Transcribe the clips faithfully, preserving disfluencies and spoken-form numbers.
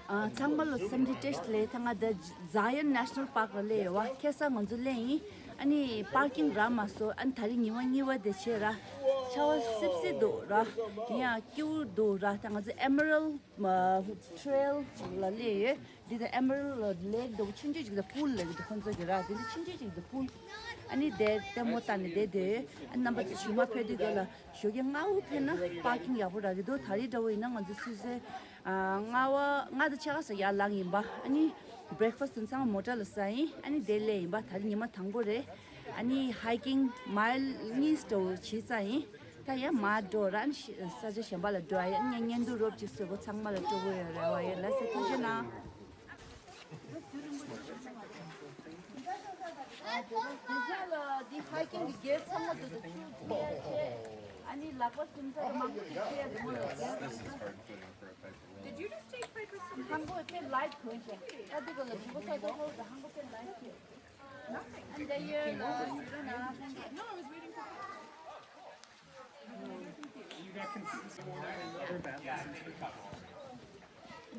ཨ། ཚང་མ་ལ་འཚམས་འདྲི་བཀྲ་ཤིས་བདེ་ལེགས། ད་ང་འདི་Zion National Park ལ་སླེབས་ཡོད་པ། ཁ་སང་ང་ཚོ་སླེབས་ཡིན། ཨ་ནི་པར་ཀིང་རག་མ་སོང་། ཨ་ནི་ད་རིང་ཉི་མ་གཉིས་པ་དེ་བྱས་ར། ཆར་པ་སིབ་སིབ་འདུག་ར། ཡིན་ཡང་སྐྱིད་པོ་འདུག་ར། ད་ང་ཚོ་Emerald Trail ལ་སླེབས་ཡོད། འདི་ད་Emerald Lake འདུག་ཆུང་ཆུང་ཅིག་དང་pool ལ་འདུག་ཁོང་ཚོ་གི་ར། འདི་ནི་ཆུང་ཆུང་ཅིག་དང་pool། ཨ་ནི་དེ་ལྟད་མོ་ལྟ་ནས་བསྡད་བསྡད་ཡོད། ཨ་ནི་རྣམ་པ་ཚོ་ཞུགས་མ་ཕེབས་དུས་སྒང་ལ་ཞོགས་ཀས་སྔ་པོ་ཕེབས་ན་པར་ཀིང་ཡག་པོ་རག་གི་འདུག་ད་རེས་འདྲ་པོ་ཡིན་ན་ང་ཚོ་ཆུ་ཚོད་ཨ། ལྔ་པ། ལྔ་དང་ཕྱེད་ཀ་ཙམ་ཡར་ལངས་ཡིན་པ། ཨ་ནི་breakfast དེ་ཚང་མ་མོ་ཊ་ལ་ཟ་ཡིན། ཨ་ནི་དེ་སླེབས་ཡིན་པ། ད་རེས་ཉི་མ་དང་པོ་རེད། ཨ་ནི་hiking mile གཉིས་འདྲ་པོ་བྱས་ཚར་ཡིན། ད་ཡར་མར་འགྲོ་ར། ཨ་ནི་ཤི་ས་ཆ་གཞན་པ་ལ་འགྲོ་ཡ། ཨ་ནི་བརྙན་ཐུང་རོབ་ཅིག་བཟོ་དགོས། ཚང་མ་ལ་སྤྲོ་པོ་ཡོད་རེད་པ། ཡ་ལགས་སེ། ཐུགས་རྗེ་གནང་། ཨ། དེ་ལ་དེ་ཚོ་ལ་འདི་hiking གི་gear ཚང་མ་འདུག་ད་ཆུ་ཐིགས་ཡ་ཆེ། ཨ་ནི་ལག་པ་ཟིམ་ཚ་མང་པོ་ཞིག་ཐིགས་ཡ་འདུག་མོ་ལ་gear འདུག་ད། Did you just take pictures? ཧང་གོ་དེ་light གོན་ཤེས། ད་འདི་ག་ལ་ཆུ་གོ་ས་ད་ཧོ་ད་ཧང་གོ་དེ་light གོན། And the year ལ་ཡོད་ན། No, I was waiting for pictures.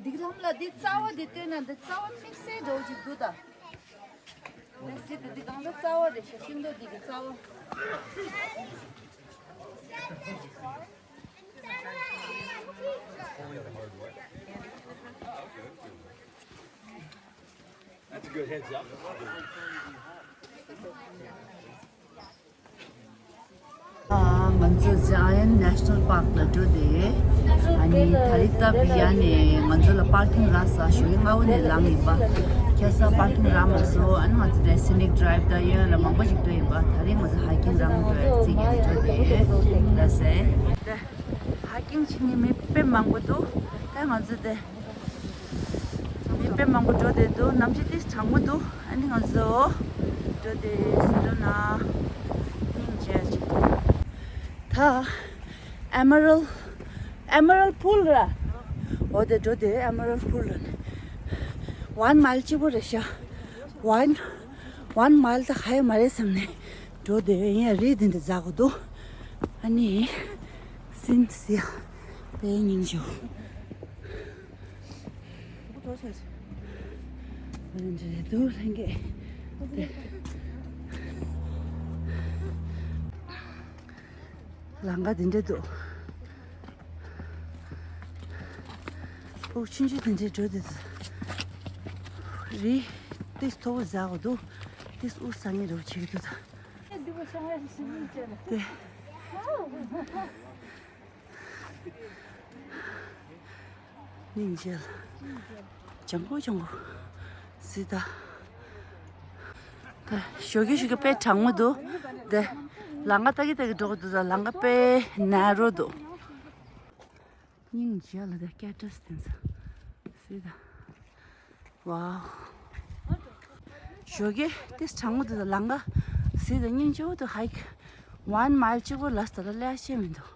འདི་ལམ་ལ་འདི་རྩ་བ་འདི་བལྟས་ན་འདི་རྩ་བ་དམིགས་བསལ་འདྲ་པོ་ཅིག་འདུག་ད། འདི་སྲིད་དེ་འདི་གང་ལྟར་རྩ་བ་རེད་ཤག་ཤིང་ཏོག་འདི་གི་རྩ་བ། That's a good heads up. ཨ། ང་ཚོ་Zion National Park ལ་འགྲོ་དེ། ཨ་ནི་ད་རེས་ད་བི་ཡ་ནས་ང་ཚོ་ལ་པར་ཀིང་རག་ས། ཞོགས་ཀས་སྔ་པོ་ནས་ལངས་ཡིན་པ། ཁ་སང་པར་ཀིང་རག་མ་སོང་། ཨ་ནི་ང་ཚོ་དེ་scenic drive ད་གཡོན་ལ་མང་པོ་ཞིག་འགྲོ་ཡིན་པ། ད་རེས་ང་ཚོ་hiking རག་མ་འགྲོ་ཡ་རྩིས་ཀྱི་འགྲོ་དེ། ལགས་སེ། དེ་hiking བྱེད་མཁན་མི་དཔེ་མང་པོ་འདུག་ད་ང་ཚོ་དེ། མི་དཔེ་མང་པོ་འགྲོ་བསྡད་འདུག་གནམ་གཤིས་ཏོག་ཙམ་གྲང་མོ་འདུག་ཨ་ནི་ང་ཚོ་འགྲོ་བསྡད་ཟེར་འགྲོ་ན་སྙིང་རྗེ་ཅིག་འདུག་ད་Emerald Emerald Pool ར། འོ་དེ་འགྲོ་བསྡད་Emerald Pool ར་ནི། One mile གཅིག་པོ་རེད་ཤག One One mile ད་ག་ཡོད་མ་རེད་བསམ་ནས་འགྲོ་བསྡད་ཡོད། ཡིན་ཡང་རི་འདི་འདྲ་འཛེག་དགོས་འདུག་ཨ་ནི་སིན་སི་ཡ་དཔེ་སྙིང་རྗེ་པོ། འདི་འདྲ་རེད་འདུག་ལྷན་རྒྱས། ལམ་ཁ་འདི་འདྲ་འདུག་དབུགས་ཆུང་ཆུང་འདི་འདྲ་འགྲོ་འདི་འདུག་རི་ཏིས་མཐོ་པོ་འཛེག་དགོས་འདུག་ཏིས་དབུགས་ཟ་ངེས་རེ་བ་བྱེད་ཀྱི་འདུག་ད། དེ། སྙིང་རྗེ་ལ། ལྗང་ཁུ་ལྗང་ཁུ། སི་ད། ད་ཞོགས་ཀས་ཞོགས་ཀས་དཔེ་གྲང་མོ་འདུག་དེ། ལམ་ཁ་ལྟ་གི་ལྟ་གི་འགྲོ་གི་འདུག་ད་ལམ་ཁ་དཔེ་ནེ་རོ་འདུག་སྙིང་རྗེ་ལ་དེ་ཀེ་ཊས་དེ་ཚོ། སི་ད། ཝའོ། ཞོགས་ཀས་ཏིས་གྲང་མོ་འདུག་ད་ལམ་ཁ། སི་ད་སྙིང་རྗེ་པོ་འདུག hike one mile གཅིག་པོ་ལ་སི་ད་ལ་སླེབས་ཤེས་མི་འདུག་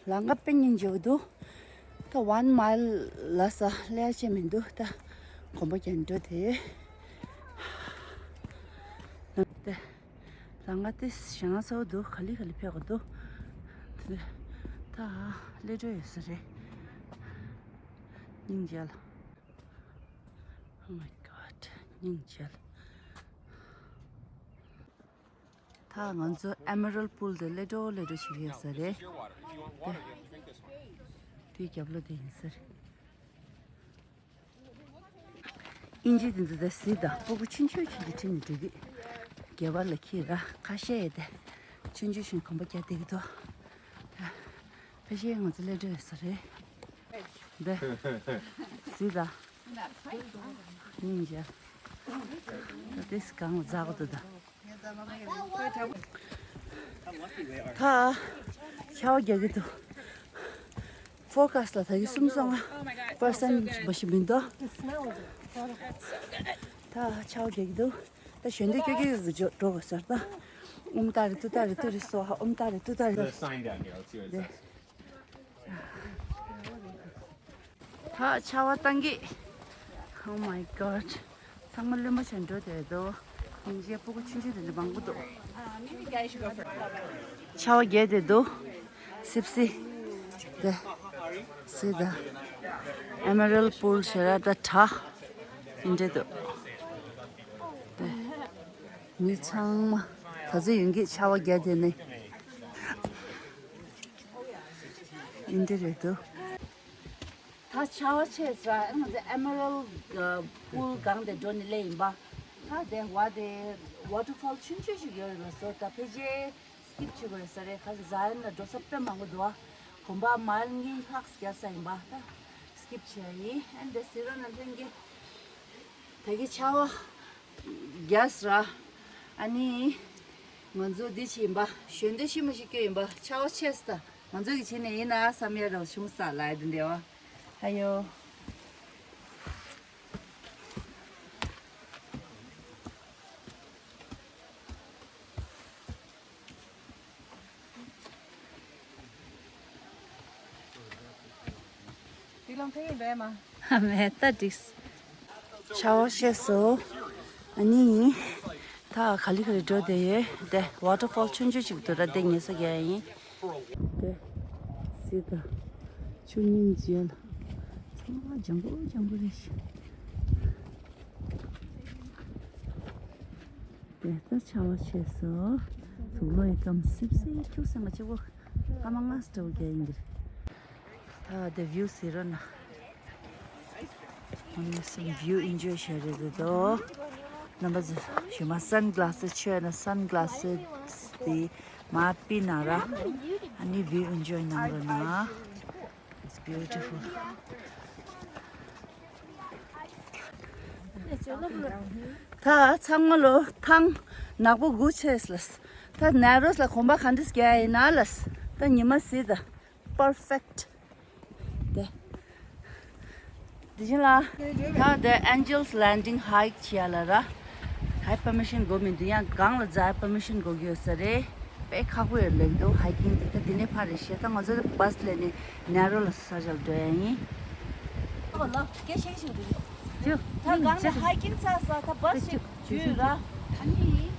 ལམ་ཁ་དཔེ་སྙིང་རྗེ་པོ་འདུག་ད་one mile ལ་ས་སླེབས་ཤེས་མི་འདུག་ད་གོམ་པ་རྒྱག་འགྲོ་དེ། ད་ལམ་ཁ་དེ་ཞེད་སྣང་ཚ་པོ་འདུག་ག་ལེ་ག་ལེ་ཕེབས་དགོས་འདུག་དེ་ད་གློད་གྲོལ་ཡོད་ས་རེད། སྙིང་རྗེ་ལ། Oh my God. སྙིང་རྗེ་ལ། ད་ང་ཚོ་Emerald Pool དེ་གློད་གྲོལ་གློད་གྲོལ་བྱེད་ཀྱི་ཡོད་ས་རེད། དེ་དེའི་རྒྱབ་ལོགས་དེ་ཡིན་ས་རེད། ཨིན་ཇི་དེ་ཚོ་དེ་གཟིགས་དང་། སྤུ་གུ་ཆུང་ཆུང་ཆུང་ཆུང་ཁྲིད་ནས་འགྲོ་གི། སྒལ་པ་ལ་འཁྱེར་ར་ཁ་ཤས་དེ་ཆུང་ཆུང་ཆུང་གོམ་པ་རྒྱག་བསྡད་ཀྱི་འདུག་ཕལ་ཆེར་ང་ཚོ་གློད་གྲོལ་ཡོད་ས་རེད། འདི་གཟིགས་དང་། སྙིང་རྗེ། ད་དེ་སྒང་ལ་འཛེག་དགོས་འདུག་ད། ད་ཤ་བ་རྒྱག་གི་འདུག forecast ལ་ད་གི་སུམ་སོ་ལྔ་percent འབའ་ཞིག་མི་འདུག་ད་ཤ་བ་རྒྱག་གི་འདུག་ད་གཞོན་དུས་ཀྱོ་ཀྱོ་ཀྱོ་འགྲོ་དགོས་ཟེར། ད་ཨུམ་ཏ་རི་ཏུ་ཏ་རི་ཏུ་རི་སོ་ཧ། ཨུམ་ཏ་རི་ཏུ་ཏ་རི། There's a sign down here. Let's see what it says. ད་ཆར་པ་བཏང་གི Oh my God. ཚང་མ་རློན་པ་བྱས་འགྲོ་བསྡད་འདུག་སྙིང་རྗེ། སྤུ་གུ་ཆུང་ཆུང་དེ་འདྲ་མང་པོ་འདུག་ཆར་པ་རྒྱག་བསྡད་འདུག་སིབ་སིབ། དེ་སིབ་ད། Emerald Pool ཟེར་ར་ད་གྲྭ། འདི་འདྲ་འདུག་མི་ཚང་མ་ད་ཚོད་ཡོང་གི་ཆར་པ་བརྒྱབ་བསྡད་ནས། འདི་འདྲ་རེད་འདུག་ད་ཆར་པ་ཆེ་ས་ང་ཚོ་Emerald Pool སྒང་དེ་འགྲོ་ནས་སླེབས་ཡིན་པ། ད་དེ་བ་དེ་waterfall ཆུང་ཆུང་ཞིག་ཡོད་རེད་ལ་སོ། ད་ཕལ་ཆེར་skip བྱེད་དགོས་ས་རེད། ཁ་ཟ་ཡན་ལ་འགྲོ་ས་དཔེ་མང་པོ་འདུག་ཨ། གོམ་པ་མལ་གཉིས་ལྷག་བརྒྱབ་ས་ཡིན་པ། ད་skip བྱས་ཡིན། ཨན་དེ་ཟེར་རོ་ན་ལྷན་རྒྱས། ད་གི་ཆར་པ་རྒྱག་ས་ར། ཨ་ནི་ང་ཚོ་འདི་བྱེད་ཡིན་པ། ཞོན་དེ་ཤི་མ་ཤི་སྐྱོ་ཡིན་པ། ཆར་པ་ཆེ་ས་ད་ང་ཚོ་གི་བྱེད་ནས་ཡིན་ན་བསམ་ཡ་རང་བྱུང་ས་ལ་ཡ་དེ་འདྲ་བ། ཨ་ཡོ། དེ་ལམ་ཐེངས་ཡིན་པས་མ། མེད་ད་འགྲིགས། ཆར་པ་ཤེས་སོ། ཨ་ནི། ད་ག་ལི་ག་ལི་འགྲོ་བསྡད་ཡོད་དེ། waterfall ཆུང་ཆུང་ཅིག་འདུག་ར། དེ་ཉལ་ས་རྒྱག་ཡ་ཡིན། དེ། སི་ད། ཆུ་སྙིང་རྗེ་ལ། ཚང་མ་ལྗང་གུ་ལྗང་གུ་རེད་ཤག་དེ་ལྟར་ཆར་པ་ཆེ་སོ། དུག་ལོག་ཡི་སྐམ་སིབ་སིབ་ཐུག་སེ་ང་ཆེ་བོ། ཕ་མ་ང་སི་འདྲ་བོ་རྒྱག་ཡིན་གྱི་རེད། ད་དེ་view ཟེར་རོ་ན། ཨ་ནི་སུམ་view enjoy བྱེད་རེད་དོ། རྣམ་པ་ཚོ་ཞུ་མ་sunglasses ཆོད་ན་sunglasses དེ་མ་པི་ན་ར། ཨ་ནི་view enjoy གནང་རོགས་གནང་། It's beautiful. ད་ཚང་མ་ལོ་ཐང་ནག་པོ་དགུ་ཆེས་ལས། ད་Narrows ལ་གོམ་པ་ག་འདྲས་རྒྱག་ཡིན་ན་ལས། ད་ཉི་མ་ཟེར་ད། Perfect དེ། དེ་བཞིན་ལ། ད་དེ་Angels Landing hike བྱེད་ཡ་ལ་ར། Hike permission དགོས་མི་འདུག་ཡང་སྒང་ལ་འཛེག་permission དགོས་ཀྱི་ཡོད་ས་རེད། དཔེ་ཁག་པོ་ཡོད་ལབ་འདུག hiking དེ་ད་འདི་ནས་ཕར་རེད་ཤག་ད་ང་ཚོ་bus ལས་ནས་Narrow ལ་ས་ཆ་ལ་འགྲོ་ཡ་ཡིན། ཨོ་ལ་སྐད་ཤེས་ཤིག་འདུག་ཅུ། ད་སྒང་ལ་hiking ཚར་ས་ད་bus ཅིག་ཅུ་ར། ཨ་ནི།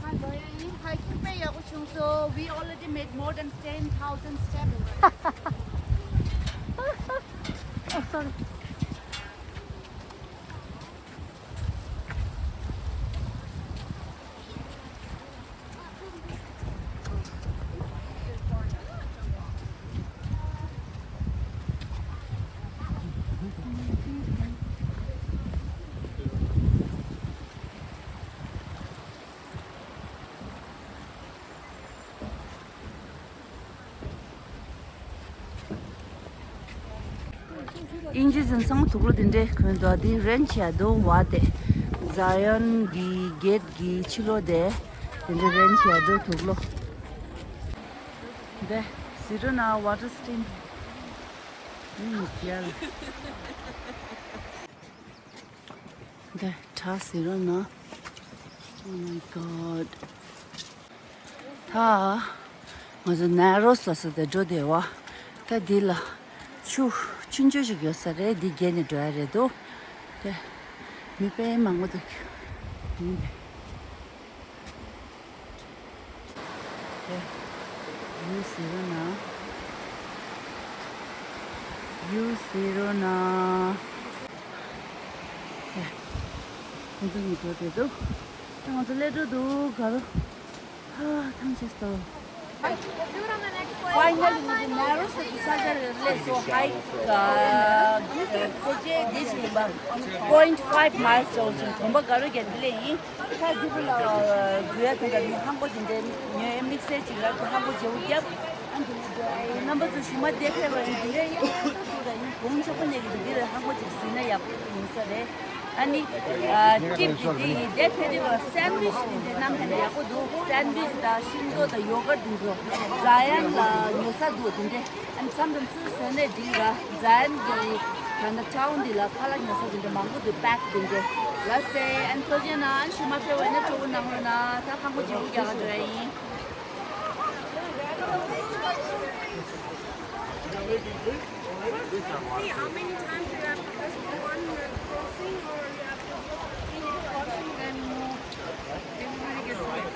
ང་འགྲོ་ཡ་ཡིན། hiking དཔེ་ཡག་པོ་བྱུང་སོང་། We already made more than ten thousand steps. Oh, sorry. ཨིན་ཇི་ཟིན་སང་དུག་ལོག་དེ་འདྲས་གོན་འདུག་དེ་རེན་ཆེ་འདུག་བ་དེ། Zion གི་གེད་གི་ཕྱི་ལོགས་དེ། དེ་འདྲས་རེན་ཆེ་འདུག་དུག་ལོག་དེ། ཟི་རོ་ན་water stream ཨིན་ཇི། འདི་གྲྭ་ཟེར་རོ་ན། Oh my God. ད་ང་ཚོ་Narrows ལ་སོ་དེ་འགྲོ་བསྡད་པ། ད་འདི་ལ་ཆུ་ཆུང་ཆུང་ཞིག་ཡོད་ས་རེད། འདི་བརྒལ་ནས་འགྲོ་ཡ་རེད་འདུག་དེ་མི་དཔེ་མང་པོ་འདུག་ཡིན་པས། དེ། ཡུ་ཟེར་རོ་ན། ཡུ་ཟེར་རོ་ན། དེ། ཁོང་ཚོ་གཉིས་འགྲོ་བསྡད་འདུག་ད་ང་ཚོ་སླེབས་འགྲོ་འདུག་ག་རུ། ཧ། ཐང་ཆད་སོང་། Finally ང་ཚོ་Narrows ས་ཆ་ལ་སླེབས་སོང་། Hike ག་ཕལ་ཆེར་འདི་ཞིག་ཡིན་པ། Point five miles འདྲ་བོ་ཞིག་གོམ་པ་ག་རུ་བརྒྱབ་འདི་ལས་ཡིན། ད་རྒྱུ་ལ་འཛུལ་ཡ་དང་འདྲ་མི་ཧང་པོ་དེ་འདྲའི་ཉོས་དམིགས་བསལ་ཅིག་ལ་ཧང་པོ་བརྗེ་པོ་བརྒྱབ། ཨ་འདི་ནས་འགྲོ་ཡ་ཡིན། རྣམ་པ་ཚོ་གཞུག་མ་བསྡད་ཕེབས་པ་ཡིན། འདི་འདྲ་ཡིན་ན་ཏོག་ཏོག་ར་ཡིན། གོང་ཆོག་པོ་ནས་ཀྱི་འདི་ལ་ཧང་པོ་ཅིག་ཟིན་ན་ཡག་པོ་ཡིན་ས་རེད། ཨ་ནི་ཊིབ་འདི་འདི་ཡིན། བསྡད་ཕེབས་དུས་སེན་ཝིཆ་འདི་འདྲ་གནང་ཐལ་ན་ཡག་པོ་འདུག་སེན་ཝིཆ་དང་ཤིང་ཏོག་དང་ཡོ་གར་འདི་ཚོ་ཛ་ཡན་ལ་ཉོ་ས་འདུག་དེ་འདྲས། ཨ་ནི་མཚམས་མཚམས་སུ་ཟོས་ནས་འགྲིག་ར། ཛ་ཡན་གྱི་ད་ནི་ཊའུན་འདི་ལ་ཁ་ལག་ཉོ་ས་འདི་འདྲ་མང་པོ་འདུག་པེག་འདི་འདྲས། ལགས་སེ། ཨ་ནི་ཐུགས་རྗེ་གནང་། ཨ་ནི་ཞུ་མ་ཕེབས་པ་ཡིན་ན་སྤྲོ་པོ་གནང་རོགས་གནང་། ད་ཁང་པ་བརྗེ་པོ་རྒྱག་ག་འགྲོ་ཡ་ཡིན། See how many times you have to press the one crossing, or you have to finish crossing, then move. Everybody gets it.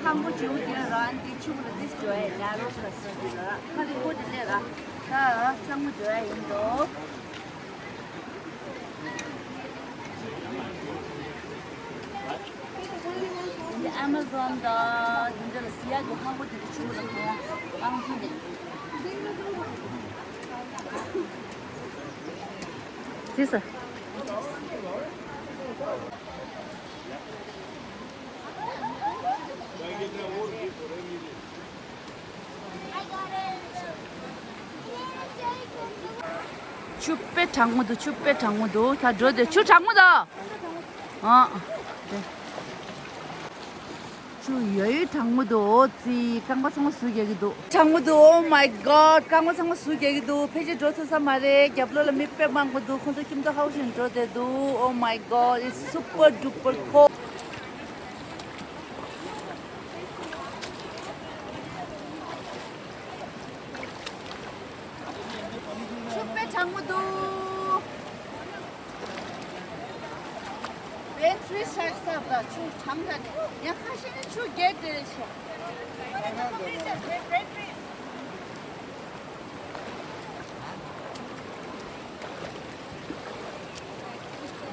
ཁང་པ་བྱེའུ་དེ་རང་དེ་ཆུ་ལ་དེ་འགྲོ་ཡ་ཡ་རོ་ཁ་སོ་དེ་ལ་ཁ་རི་ཁོ་དེ་ལས་ར་ད་ཚང་མ་འགྲོ་ཡ་ཡིན་འགྲོ། འདི་ཨ་མ་ཛོན་དང་དེ་འདྲ་ལ་ཟི་ཡ་གི་ཧང་གོ་དེ་རུ་ཆུ་ལ་གང་ཨང་ཚུ་ནས། ཅི་ཟེར། ཆུ་དཔེ་གྲང་མོ་འདུག་ཆུ་དཔེ་གྲང་མོ་འདུག་ད་འགྲོ་དེ་ཆུ་གྲང་མོ་འདུག་ཨ། དེ། ཆུ་ཡོད་ཡོད་གྲང་མོ་འདུག་ཨོ་ཙི་རྐང་པ་ཚང་མ་ཟུག་རྒྱག་གི་འདུག་གྲང་མོ་འདུག Oh my God རྐང་པ་ཚང་མ་ཟུག་རྒྱག་གི་འདུག་ཕལ་ཆེར་འགྲོ་ཐུབ་ས་མ་རེད། རྒྱབ་ལོགས་ལ་མི་དཔེ་མང་པོ་འདུག་ཁོང་ཚོ་ཁྱིམ་ཐོག་ཧ་གོ་བཞིན་འགྲོ་བསྡད་འདུག Oh my God it's super duper cold ཆུ་དཔེ་གྲང་མོ་འདུག་བེན་ཚུའི་ཤག་ས་ལ་ཆུ་གྲང་ག་ནས་ཡང་ཁ་ཤས་ནི་ཆུ་རྒྱས་ཏེ་རེད་ཤག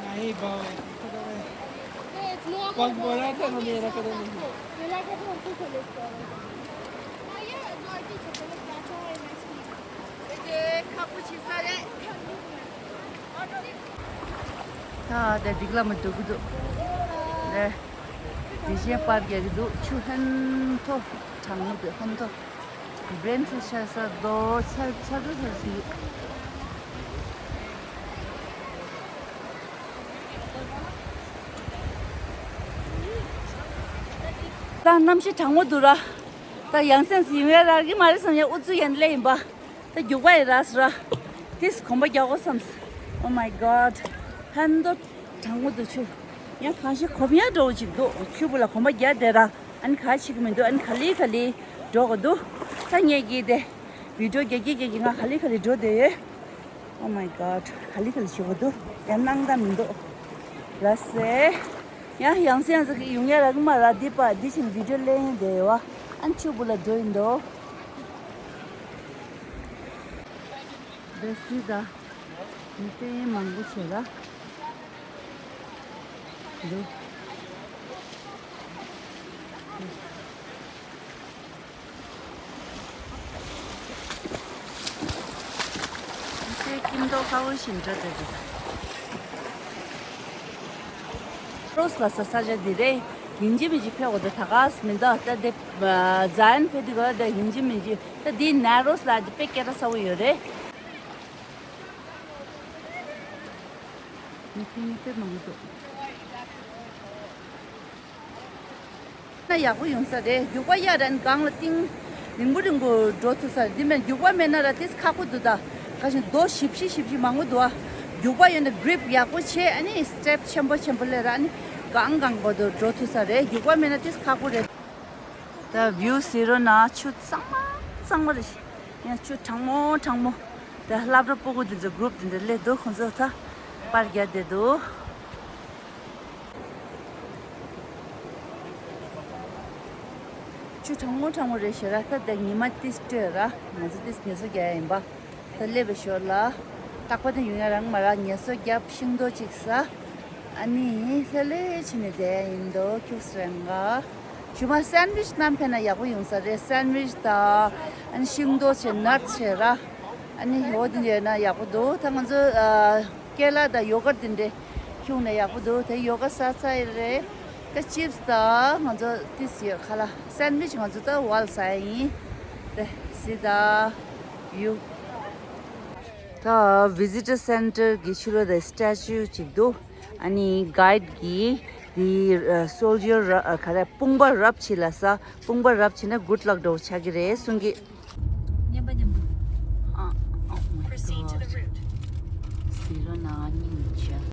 नहीं बाबा, पग बड़ा था ना मेरा, कदम नहीं। ད་དེ་སྡིག་ལ་མི་འགྲོ་གི་འདུག་དེ་དེ་བཞིན་པར་རྒྱག་གི་འདུག་ཆུ་ཧན་ཐོ་གྲང་མོ་དེ་ཧན་ཐོ། བྲན་ཚུ་ཤ་ས་རྡོ་ཚ་ཚ་རུ་ཚ་ཞིག་ད་གནམ་གཤིས་གྲང་མོ་འདུག་ར། ད་ཡང་སེམས་སུ་ཡིན་ཡ་རག་གི་མ་རེད་བསམ་ཡ་ཨུ་ཚུགས་ཡན་ལེ་ཡིན་པ། ད་རྒྱུག་པ་ཡི་ར་སུ་ར། ཏིས་གོམ་པ་རྒྱག་གོ་བསམས། Oh my God ཧན་དོ་གྲང་མོ་འདུག་ཆུ། ཡང་གང་ཤེས་གོམ་ཡ་འགྲོ་ཅིག་འདུག་ཆུ་བུ་ལ་གོམ་པ་རྒྱག་བསྡད་ར། ཨ་ནི་ག་བྱེད་ཀྱི་མི་འདུག་ཨ་ནི་ག་ལེ་ག་ལེ་འགྲོ་གི་འདུག་ད་ངས་གིས་དེ་བི་ཌིའོ་རྒྱག་གི་རྒྱག་གི་ང་ག་ལེ་ག་ལེ་འགྲོ་བསྡད་ཡོད། Oh my God ག་ལེ་ག་ལེ་བྱེད་གི་འདུག་ཡང་སྣང་དག་མི་འདུག་ལ་སེ། ཡང་ཡང་སེ་ཡང་སེ་ཡོང་ཡ་རག་མ་ར་འདི་པ་འདི་བཞིན་བི་ཌིའོ་ལེན་བསྡད་ཡོད་བ། ཨ་ནི་ཆུ་བུ་ལ་འགྲོ་ཡིན་འདུག་འདི་སི་ད། མི་དཔེ་མང་པོ་བྱས་ལ། འདི། དེ་ཀིམ་ཏོ་ཁ་བོ་ཞིམ་འདྲ་འདྲ་འདྲ། རོས་ལ་ས་ས་ཆ་འདི་རེད། ཡིན་གཅིག་མིན་གཅིག་ཕེབས་དགོས་འདུག་ད་ག་སེ་མི་འདུག་ད་དེ་ཛ་ཡན་ཕེབས་དུས་ག་ད་ཡིན་གཅིག་མིན་གཅིག་ད་འདི་ནེ་རོས་ལ་འདི་དཔེ་སྐད་གྲགས་ཚ་བོ་ཡོད་རེད། མི་ཕན་ནི་དཔེ་མང་པོ་འདུག་ན་ཡག་པོ་ཡོང་ས་རེད། རྒྱུག་པ་གཡར་རན་སྒང་ལ་བཏིང་། རིང་པོ་རིང་པོ་འགྲོ་ཐུབ་ས་རེད། འདི་མེད་རྒྱུག་པ་མེད་ན་ར་ཏིས་ཁག་པོ་འདུག་ད་ག་ཞིག་རྡོ་ཞིབ་ཞིབ་ཞིབ་ཞིབ་མང་པོ་འདུག་ཨ། རྒྱུག་པ་ཡོད་ན་གྷི་རིབ་ཡག་པོ་བྱེད། ཨ་ནི་སི་ཊེབ་ཆེན་པོ་ཆེན་པོ་སླེབས་ར་ཨ་ནི་སྒང་སྒང་པོ་དུ་འགྲོ་ཐུབ་ས་རེད། རྒྱུག་པ་མེད་ན་ཏིས་ཁག་པོ་རེད། ད་བིའུ་ཟེར་རོ་ན་ཆུ་གཙང་མ་གཙང་མ་རེད། ཡང་ཆུ་གྲང་མོ་གྲང་མོ། ད་སློབ་གྲྭ་སྤུ་གུ་འདི་ཚོ་གུ་རུབ་འདི་འདྲ་སླེབས་འདུག་ཁོང་ཚོ་ད་པར་རྒྱག་བསྡད་འདུག་ཆུ་གྲང་མོ་གྲང་མོ་རེད་ཤག་ར། ད་ད་ཉི་མ་ཏིས་སྤྲོས་ར། ང་ཚོ་ཏིས་ངལ་གསོ་རྒྱག་ཡ་ཡིན་པ། ད་སླེབས་པའི་ཞོར་ལ་རྟག་པ་དེ་ཡོང་ཡ་རང་མ་ར། ངལ་གསོ་རྒྱབ་ཤིང་ཏོག་ཅིག་ཟ། ཨ་ནི་ལྷོད་ལྷོད་བྱས་ནས་བསྡད་ཡ་ཡིན་འདུག་ཁྱུག་ཙམ་རིང་ག་ཞུ་མ་སན་ཝིཆ་བསྣམས་ཕེབས་ན་ཡག་པོ་ཡོང་ས་རེད། སན་ཝིཆ་དང་ཨ་ནི་ཤིང་ཏོག་བྱས་ནཊ་བྱས་ར། ཨ་ནི་འོ་དེ་འདྲ་ཡོད་ན་ཡག་པོ་འདུག་ད་ང་ཚོ་ཨ་ཀེ་ལ་དང་ཡོ་གར་དེ་འདྲ་ཁྱུག་ན་ཡག་པོ་འདུག་དེ་ཡོ་གར་ཟ་ཚར་ཡི་རེད། ད་ཅིབ་སི་དང་ང་ཚོ་ཏིས་ཡོད་ཁ་ལ། སན་ཝིཆ་ང་ཚོ་ད་ཝལ་ཟ་ཡ་ཡིན། དེ་སི་ད་ཡུ། ད་ཝི་ཟི་ཊར་སེན་ཊར་གི་ཕྱི་ལོགས་དེ་སི་ཊེ་ཅུ་ཅིག་འདུག་ཨ་ནི་གའིཌ་གིས་དེ་སོལ་ཇར་ག་རེ་དཔུང་པ་རབ་བྱེད་ལ་ས། དཔུང་པ་རབ་བྱེད་ན་གུཌ་ལག་འདྲ་བོ་ཆགས་ཀྱི་རེད་གསུང་གི།